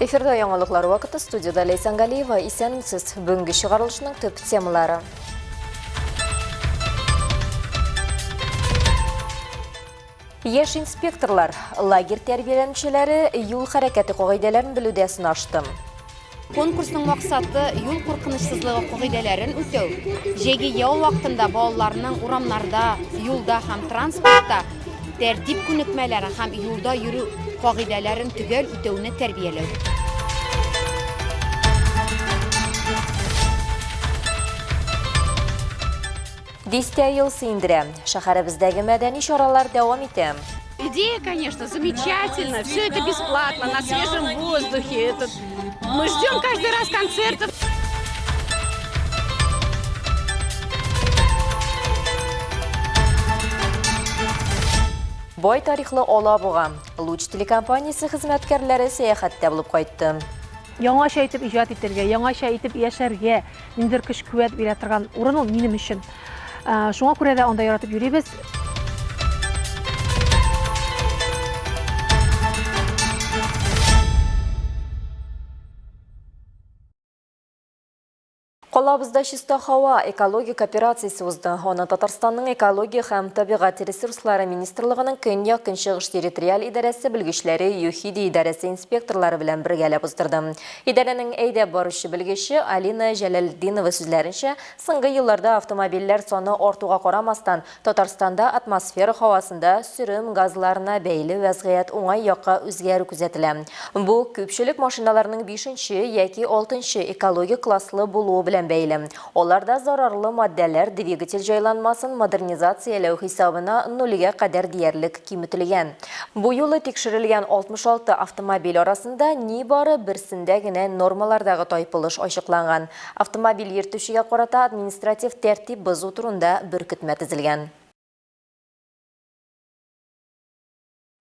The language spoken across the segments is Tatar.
Эфирда яңалыклар вакыты студияда Ләйсән Галиева. Исәнмесез. Бүгенге чыгарылышның төп темалары. Яшь инспекторлар, лагерь тәрбияләнүчеләре юл хәрәкәте кагыйдәләрен белүдә сынашты. Конкурсның максаты юл куркынычсызлыгы кагыйдәләрен үтәү, җәйге ял вакытында балаларның урамнарда, юлда һәм транспортта тәртип күнекмәләрен һәм юлда йөрү кагыйдәләрен төгәл үтәүне тәрбияләү. Дистә ел сөендерә. Шәһәребездәге мәдәни чаралар дәвам итә. Идея, конечно, замечательная. Все это бесплатно, на свежем воздухе. Это... Мы ждем каждый раз концертов. Бай тарихлы Алабуга. Луч телекомпаниясе хезмәткәрләре сәяхәттә булып кайтты. Яңача итеп иҗат итәргә, яңача итеп яшәргә ниндидер көч-куәт бирә торган урын ул минем өчен. Шуңа күрә дә анда яратып йөрибез. Калабызда чиста һава экологик операциясе узды. Аны Татарстанның экология һәм табигать ресурслары министрлыгының Көньяк-Көнчыгыш территориаль идарәсе белгечләре ЮХИДИ идарәсе инспекторлары белән бергәләп уздырды. Идарәнең әйдәп баручы белгече Алина Җәләлетдинова сүзләренчә, соңгы елларда автомобильләр саны артуга карамастан, Татарстанда атмосфера һавасында сөрем газларына бәйле вәзгыять уңай якка үзгәрү күзәтелә. Бу, күпчелек машиналарның бишенче яки алтынчы экологик класслы булуы белән бәйле. Аларда зарарлы матдәләр двигатель җайланмасын модернизацияләү хисабына нульгә кадәр диярлек киметелгән. Бу юлы тикшерелгән 66 автомобиль арасында нибары берсендә генә нормалардагы тайпылыш ачыкланган. Автомобиль йөртүчегә карата административ тәртип бозу турында беркетмә төзелгән.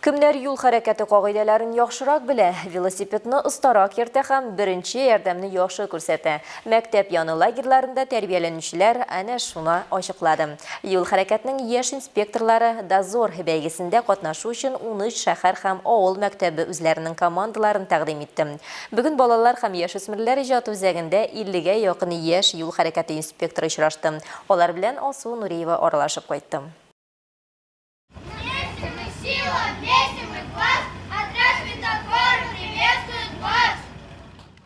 Кемнәр юл хәрәкәте кагыйдәләрен яхшырак белә, велосипедны остарак йөртә һәм беренче ярдәмне яхшы күрсәтә? Мәктәп яны лагерьларында тәрбияләнүчеләр әнә шуны ачыклады. Юл хәрәкәтенең яшь инспекторлары Дозор бәйгесендә катнашу өчен 13 шәһәр һәм авыл мәктәбе үзләренең командаларын тәкъдим итте. Бүген Балалар һәм яшүсмерләр иҗаты үзәгендә 50 гә якын яшь юл хәрәкәте инспекторы очрашты. Алар белән Алсу Нуриева аралашып кайтты. Вместе мы сила, вместе мы класс, отряд Светофор приветствует вас!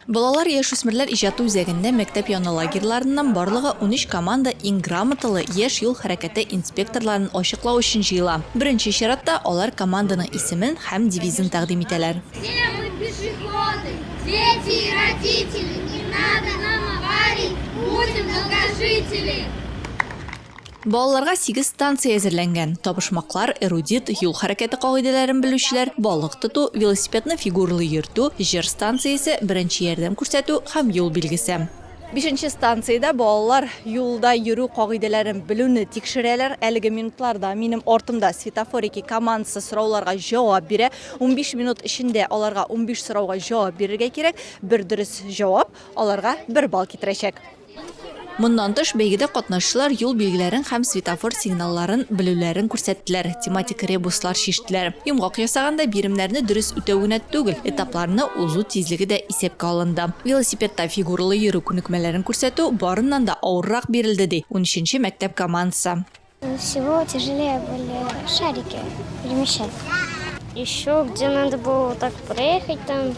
Балалар яшүсмерләр иҗаты үзәгендә мәктәп яны лагерьларыннан барлыгы 13 команда иң грамоталы яшь юл хәрәкәте инспекторларын ачыклау өчен җыела. Беренче чиратта алар команданың исемен һәм девизын тәкъдим итәләр. Все мы пешеходы, дети и родители, не надо нам аварий, будем долгожители! Балаларга сигез станция әзерләнгән, табышмаклар, эрудит, юл хәрәкәте кагыйдәләрен белүчеләр, балык тоту, велосипедны фигуралы йөртү, җыр станциясе, беренче ярдәм күрсәтү һәм юл билгесе. Бишенче станциядә балалар юлда йөрү кагыйдәләрен белүне тикшерәләр. Әлеге минутларда минем артымда Светофорики командасы сорауларга җавап бирә. 15 минут эчендә аларга 15 сорауга җавап бирергә кирәк. Бер дөрес җавап аларга бер балл китерәчәк. Моннан тыш, бәйгедә катнашучылар юл билгеләрен һәм светофор сигналларын белүләрен күрсәттеләр, тематик ребуслар чиштеләр. Йомгак ясаганда, биремнәрне дөрес үтәү генә түгел, этапларны узу тизлеге дә исәпкә алынды. Велосипедта фигуралы йөрү күнекмәләрен күрсәтү барыннан да авыррак бирелде, ди унөченче мәктәп командасы. Всего тяжелее были шарики перемещать. Еще где надо было вот так проехать там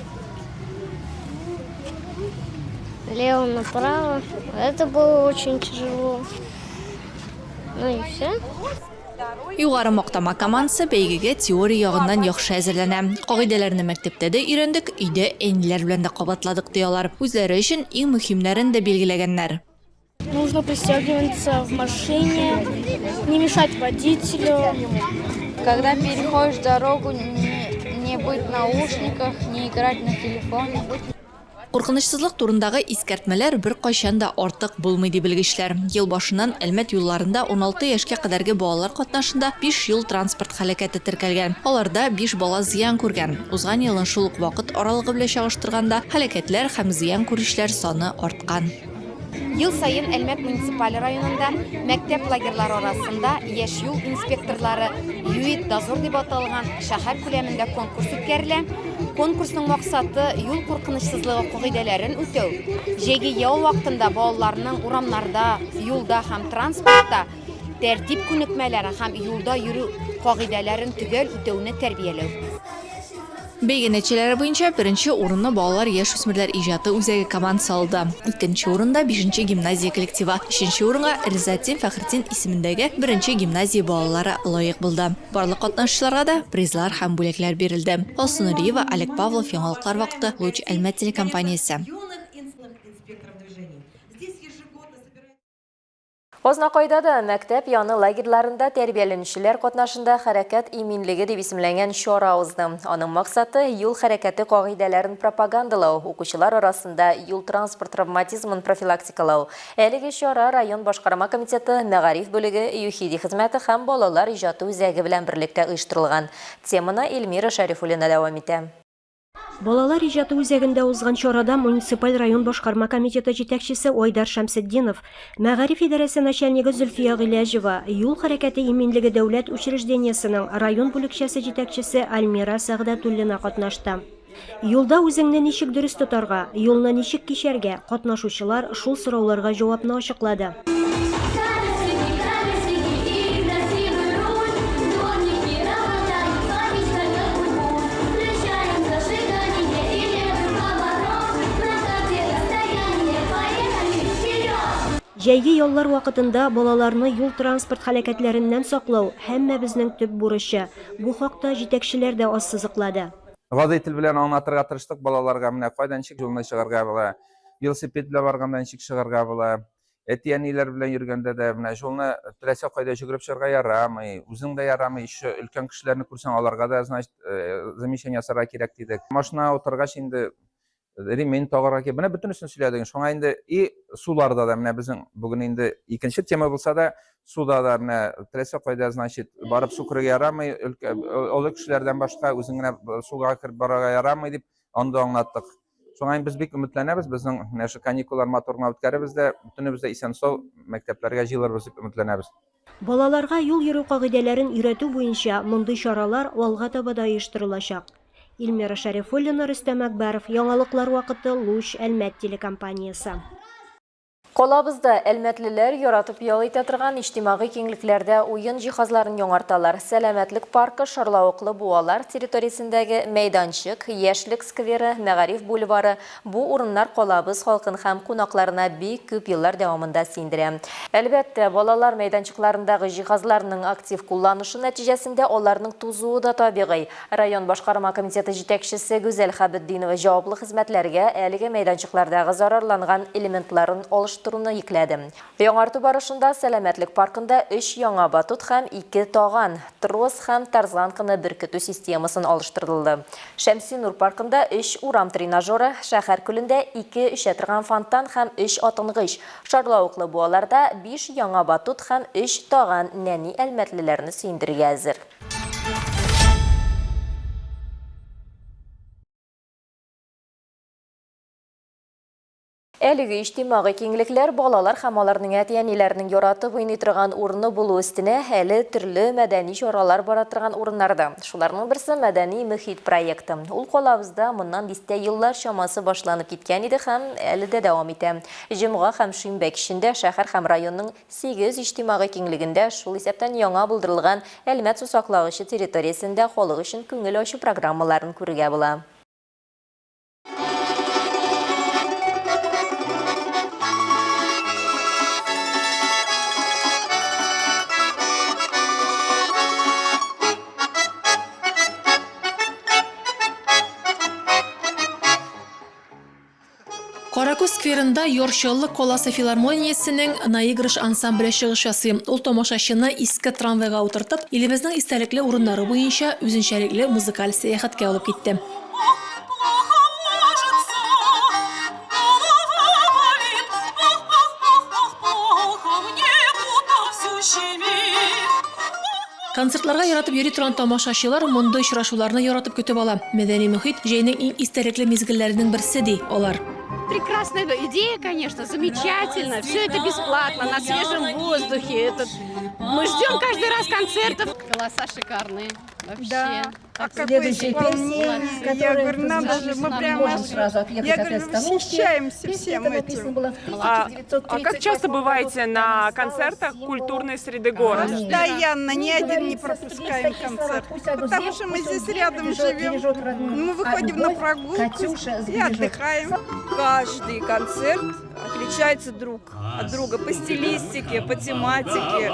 лево направо. Это было очень тяжело. Ну и все. Югары Мактама командасы бәйгегә теория ягыннан яхшы әзерләнә. Кагыйдәләрне мәктәптә дә өйрәндек, өйдә әниләр белән дә кабатладык, ди алар. Үзләре өчен иң мөһимнәрен дә билгеләгәннәр. Нужно пристегиваться в машине, не мешать водителю. Когда переходишь дорогу, не, не быть в наушниках, не играть на телефоне. Куркынычсызлык турындагы искәртмәләр беркайчан да артык булмый, ди белгечләр. Ел башыннан Әлмәт юлларында 16 яшькә кадәрге балалар катнашында биш юл-транспорт һәлакәте теркәлгән. Аларда биш бала зыян күргән. Узган елның шул ук вакыт аралыгы белән чагыштырганда, һәлакәтләр һәм зыян күрүчеләр саны арткан. Ел саен Әлмәт муниципаль районында мәктәп лагерьлары арасында яшь юл инспекторлары ЮИД Дозор дип аталган шәһәр күләмендә конкурс үткәрелә. Конкурсның максаты юл куркынычсызлыгы кагыйдәләрен үтәү, җәйге ял вакытында балаларның урамнарда, юлда һәм транспортта тәртип күнекмәләрен һәм юлда йөрү кагыйдәләрен төгәл үтәүне тәрбияләү. Бәйге нәтиҗәләре буенча беренче урынны балалар-яшүсмерләр иҗаты үзәге командасы алды. Икенче урында, бишенче гимназия коллективы. Өченче урынга Ризатдин Фәхретдин исемендәге беренче гимназия балалары лаек булды. Барлык катнашучыларга да призлар һәм бүләкләр бирелде. Алсу Нуриева, Олег Павлов, Яңалыклар вакыты, Луч Әлмәт телекомпаниясе. Азнакайда да мәктәп яны лагерьларында тәрбияләнүчеләр катнашында Хәрәкәт иминлеге дип исемләнгән чара узды. Аның максаты, юл хәрәкәте кагыйдәләрен пропагандалау, укучылар арасында юл-транспорт травматизмын профилактикалау. Әлеге чара район башкарма комитеты, мәгариф бүлеге, ЮХИДИ хезмәте һәм балалар иҗаты үзәге белән берлектә оештырылган. Теманы Эльмира Шәрифуллина дәвам итә. Балалар иҗаты үзәгендә узган чарада муниципаль район башкарма комитеты җитәкчесе Айдар Шәмсетдинов, мәгариф идарәсе начальнигы Зөлфия Гыйләҗева, юл хәрәкәте иминлеге дәүләт учреждениесенең район бүлекчәсе җитәкчесе Альмира Сәгъдәтуллина катнашты. Юлда үзеңне ничек дөрес тотарга, юлны ничек кичәргә, катнашучылар шул сорауларга җавапны ачыклады. Җәйге яллар вакытында балаларны юл-транспорт һәлакәтләреннән саклау, һәммәбезнең төп бурычы. Бу хакта җитәкчеләр дә ассызыклады. Гади тел белән аңлатырга тырыштык балаларга, менә кайда ничек юлны чыгарга була. Велосипед белән барганда ничек чыгарга була. Әти-әниләр белән йөргәндә дә менә шулны теләсә кайда йөгереп чыгарга ярамый, үзең дә ярамый, еще өлкән кешеләрне күрсәң, аларга да, значит, э, замечание ясарга кирәк дидек. Машинага утыргач инде ремень тагарга кирәк. Менә бөтенесен сөйләдек. Шуңа инде и суларда да менә безнең бүген инде икенче тема булса да, суда да менә теләсә кайда, значит, барып су керергә ярамый, олы кешеләрдән башка үзең генә суга кереп барырга ярамый дип анда аңлаттык. Шуңа без бик өметләнәбез, безнең менә шу каникуллар матур гына үткәрербез дә, бөтенебез дә исән-сау мәктәпләргә җыелырбыз дип өметләнәбез. Балаларга юл йөрү кагыйдәләрен өйрәтү буенча мондый чаралар алга таба да оештырылачак. Эльмира Шәрифуллина, Рөстәм Әкбәров, Яңалыклар вакыты, Луч, Әлмәт телекомпаниясе. Калабызда әлмәтлеләр яратып ял итә торган иҗтимагый киңлекләрдә уен җиһазларын яңарталар. Сәламәтлек паркы, шарлавыклы буалар территориясендәге мәйданчык, Яшьлек скверы, Мәгариф бульвары, бу урыннар калабыз халкын һәм кунакларына бик күп еллар дәвамында сөендерә. Әлбәттә, балалар мәйданчыкларындагы җиһазларның актив кулланышы нәтиҗәсендә аларның тузуы да табигый. Район башкарма комитеты җитәкчесе Гүзәл Хәбетдинова җаваплы хезмәтләргә әлеге мәйданчыклардагы зарарланган элементларын алыштыруны йөкләде. Яңарту барышында Сәламәтлек паркында өч яңа батут һәм ике таган, трос һәм тарзанканы беркетү системасын алыштырылды. Шәмсинур паркында өч урам тренажеры, шәһәр күлендә ике эчә торган фонтан һәм өч атынгыч, шарлавыклы буаларда биш яңа батут һәм өч таган нәни әлмәтлеләрне сөендерергә әзер. Әлеге иҗтимагый киңлекләр балалар һәм аларның әти-әниләренең яратып уйный торган урыны булу өстенә, әле төрле мәдәни чаралар бара торган урыннар да. Шуларның берсе Мәдәни мөхит проекты. Ул калабызда моннан дистә еллар чамасы башланып киткән иде һәм әле дә дәвам итә. Җомга һәм шимбә кичендә шәһәр һәм районның 8 иҗтимагый киңлегендә, шул исәптән яңа булдырылган Әлмәт сусаклагычы территориясендә халык өчен күңел ачу программаларын күрергә була. Каракүз скверында Яр Чаллы каласы филармониясенең Наигрыш ансамбле чыгыш ясый. Ул тамашачыны иске трамвайга утыртып, илебезнең истәлекле урыннары буенча үзенчәлекле музыкаль сәяхәткә алып китте. Концертларга яратып йөри торган тамашачылар мондый очрашуларны яратып көтеп ала. Мәдәни мохит, җәйнең иң истәлекле мизгелләренең берсе, ди алар. Прекрасная идея, конечно, замечательно. Все это бесплатно, на свежем воздухе. Это... Мы ждем каждый раз концертов. Голоса шикарные. Вообще. Да. А какое исполнение. Я говорю, надо же, мы прямо сразу отъехать я от говорю, остановки. восхищаемся Песня всем эта написана этим. была в А, а как часто бываете на концертах культурной среды города? Постоянно, ни один не пропускаем концерт. Потому что мы здесь рядом живем. Мы выходим на прогулку и отдыхаем. Каждый концерт отличается друг от друга по стилистике, по тематике.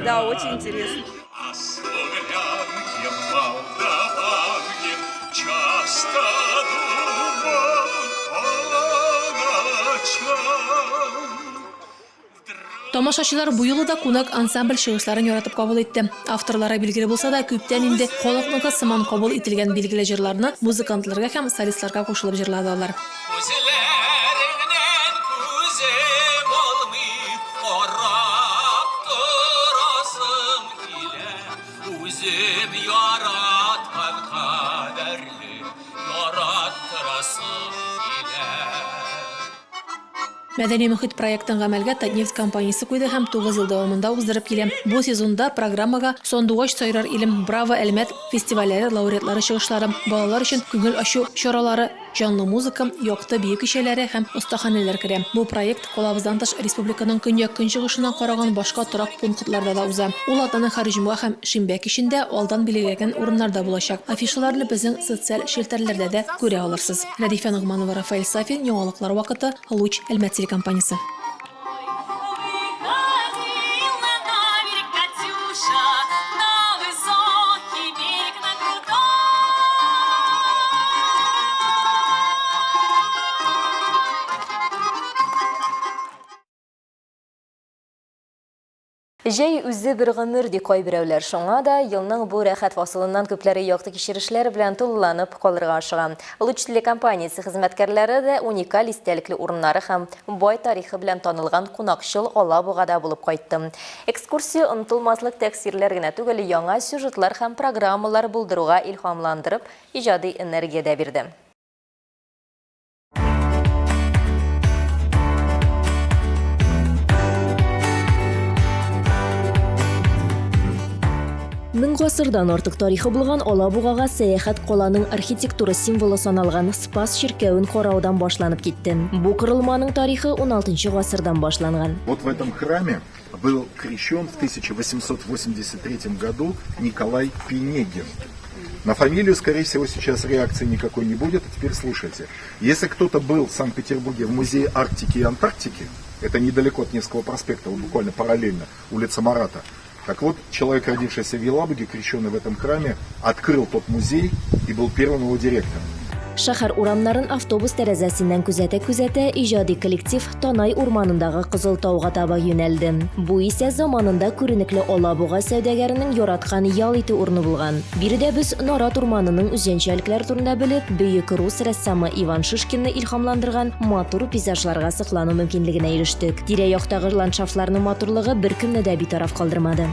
Да, очень интересно. А славянке, молдаванке часто думал по ночам. Тамашачылар бу юлы да кунак ансамбль чыгышларын яратып кабул итте. Авторлары билгеле булса да, күптән инде халыкныкы сыман кабул ителгән билгеле җырларны музыкантларга һәм солистларга кушылып җырлады алар. Күзләреңнән күзем алмый, карап торасым килә. Үзем яраткан кадәрле, яраттырасым килә. Мәдәни мохит проектын гамәлгә Татнефть компаниясе куйды һәм 9 ел дәвамында уздырып килә. Бу сезонда программага Сандугач сайрар илем, Браво, Әлмәт фестивальләре лауреатлары чыгышлары, балалар өчен күңел ачу чаралары, җанлы музыка, якты бию кичәләре һәм остаханәләр керә. Бу проект калабыздан тыш республиканың көньяк-көнчыгышына караган башка торак пунктларда да уза. Ул атнаның һәр җомга һәм шимбә кичендә алдан билгеләгән урыннарда булачак. Афишаларны безнең социаль челтәрләрдә дә күрә алырсыз. Рәдифә Ногманова, Рафаэль Сафин, Яңалыклар вакыты, Луч, Әлмәт телекомпаниясе. Выходил на берег Катюша, на высокий берег, на крутой. Җәй үзе бер гомер, ди кайберәүләр. Шуңа да елның бу рәхәт фасылыннан күпләре якты кичерешләр белән тулыланып калырга ашыга. Луч телекомпаниясе хезмәткәрләре дә уникаль истәлекле урыннары һәм бай тарихы белән танылган кунакчыл Алабугада булып кайтты. Экскурсия онытылмаслык тәэсирләр генә түгел, яңа сюжетлар һәм программалар булдыруга илһамландырып, иҗади энергия дә бирде. Мең гасырдан артык тарихы булган Алабугага сәяхәт каланың архитектура символы саналган Спас чиркәвен караудан башланып китте. Бу корылманың тарихы 16 гасырдан башланган. Вот в этом храме был крещен в 1883 году Николай Пинегин. На фамилию, скорее всего, сейчас реакции никакой не будет. А теперь слушайте. Если кто-то был в Санкт-Петербурге в музее Арктики и Антарктики, это недалеко от Невского проспекта, вот буквально параллельно, улица Марата. Так вот, человек, родившийся в Елабуге, крещенный в этом храме, открыл тот музей и был первым его директором. Шәһәр урамнарын автобус тәрәзәсеннән күзәтә-күзәтә иҗади коллектив Танай урманындагы Кызыл тауга таба юнәлде. Бу исә заманында күренекле Алабуга сәүдәгәренең яраткан ял итү урыны булган. Биредә без нарат урманының үзенчәлекләре турында белеп, бөек рус рәссамы Иван Шишкинны илһамландырган матур пейзажларга соклану мөмкинлегенә ирештек. Тирә-яктагы ландшафтларның матурлыгы беркемне дә битараф калдырмады.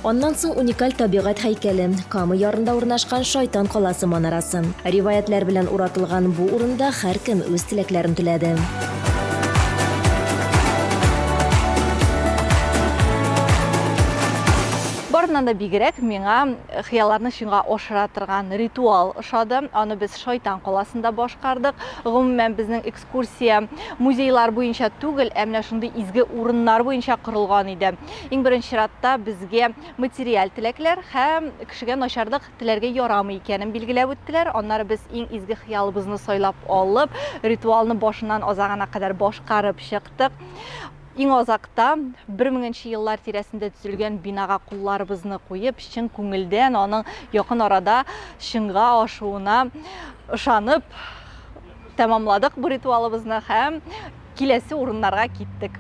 Аннан соң уникаль табигать һәйкәле, Кама ярында урнашкан Шайтан каласы манарасы. Риваятьләр белән уратылган бу урында һәркем үз теләкләрен теләде. Барыннан да бигрәк миңа хыялларны чынга ашыра торган ритуал ошады. Аны без Шайтан каласында башкардык. Гомумән, безнең экскурсия музейлар буенча түгел, ә менә шундый изге урыннар буенча корылган иде. Иң беренче чиратта безгә материаль теләкләр һәм кешегә начарлык теләргә ярамый икәнен билгеләп үттеләр. Аннары без иң изге хыялыбызны сайлап алып, ритуалны башыннан азагына кадәр башкарып чыктык. Иң азакта 1000 еллар тирәсендә төзелгән бинага кулларыбызны куеп, чын күңелдән аның якын арада чынга ашуына ышанып тәмамладык бу ритуалыбызны һәм киләсе урыннарга киттек.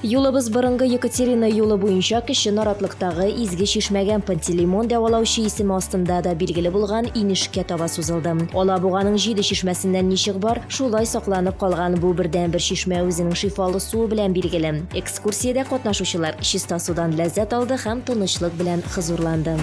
Юлыбыз борынгы Екатерина юлы буенча Кече Наратлыктагы Изге Чишмәгә Пантелеймон дәвалаучы исеме астында да билгеле булган инешкә таба сузылды. Алабуганың җиде чишмәсеннән ничек бар, шулай сакланып калган бу бердәнбер чишмә үзенең шифалы суы белән билгеле. Экскурсиядә катнашучылар чиста судан ләззәт алды һәм тынычлык белән хозурланды.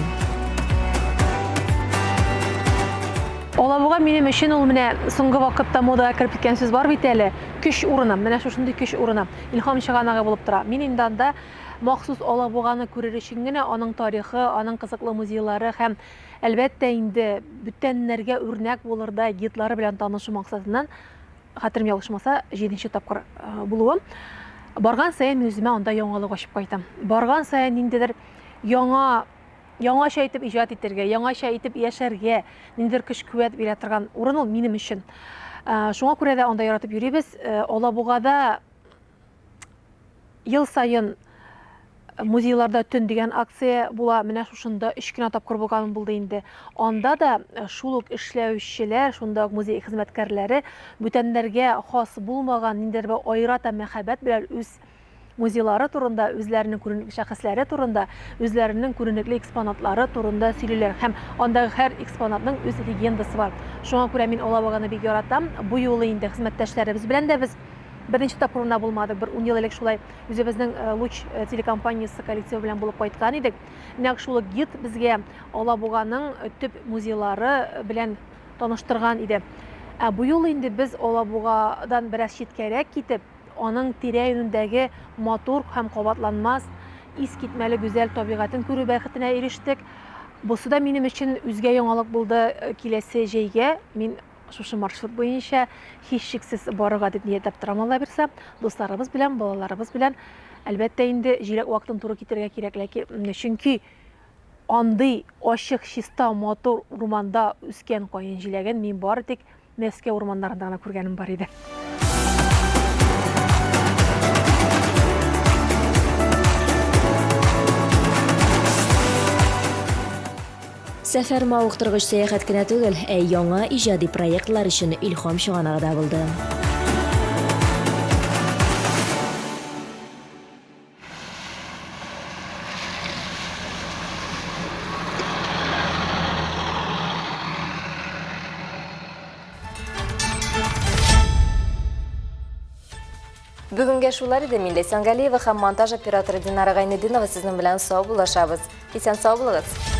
Алабуга минем өчен ул менә соңгы вакытта модага кереп киткән сүз бар бит әле, көч урыны. Менә шушындый көч урыны. Илһам чыганагы булып тора. Мин инде анда махсус Алабуганы күрер өчен генә, аның тарихы, аның кызыклы музейлары һәм, әлбәттә инде, бүтәннәргә үрнәк булырдай гидлары белән танышу максатыннан, хәтерем ялгышмаса, җиденче тапкыр булуым. Барган саен мин үземә анда яңалык ачып кайтам. Барган саен ниндидер яңа яңача итеп иҗат итәргә, яңача итеп яшәргә ниндидер көч-куәт бирә торган урын ул минем өчен. Шуңа күрә дә анда яратып йөрибез. Алабугада ел саен музейларда төн дигән акция була. Менә шушында өч кенә тапкыр булганым булды инде. Анда да шул ук эшләүчеләр, шунда ук музей хезмәткәрләре бүтәннәргә хас булмаган ниндидер бер аерата мәхәббәт белән үз музейлары турында, үзләренең күренекле шәхесләре турында, үзләренең күренекле экспонатлары турында сөйлиләр. Һәм андагы һәр экспонатның үз легендасы бар. Шуңа күрә мин Алабуганы бик яратам. Бу юлы инде хезмәттәшләребез белән дә без беренче тапкыр гына булмадык. Бер ун ел элек шулай үзебезнең Луч телекомпаниясе коллективы белән булып кайткан идек. Нәкъ шул ук гид безгә Алабуганың төп музейлары белән таныштырган иде. Ә бу юлы инде без Алабугадан бераз читкәрәк китеп, аның тирә-юнендәге матур һәм кабатланмас, искитмәле гүзәл табигатен күрү бәхетенә ирештек. Бусы да минем өчен үзгә яңалык булды. Киләсе җәйгә мин шушы маршрут буенча һичшиксез барырга дип ниятләп торам, Алла бирса. Дусларыбыз белән, балаларыбыз белән, әлбәттә инде, җиләк вакытын туры китерергә кирәк, ләкин чөнки андый ачык, чиста, матур урманда үскән каен җиләген мин бары тик Мәскәү урманнарында гына күргәнем бар иде. Сәфәр мавыктыргыч сәяхәт кенә түгел, ә яңа иҗади проектлар өчен илһам чыганагы да булды. Бүгенгә шулар иде. Мин Ләйсән Галиева һәм монтаж операторы Динара Гайнетдинова сезнең белән саубуллашабыз. Исән сау булыгыз.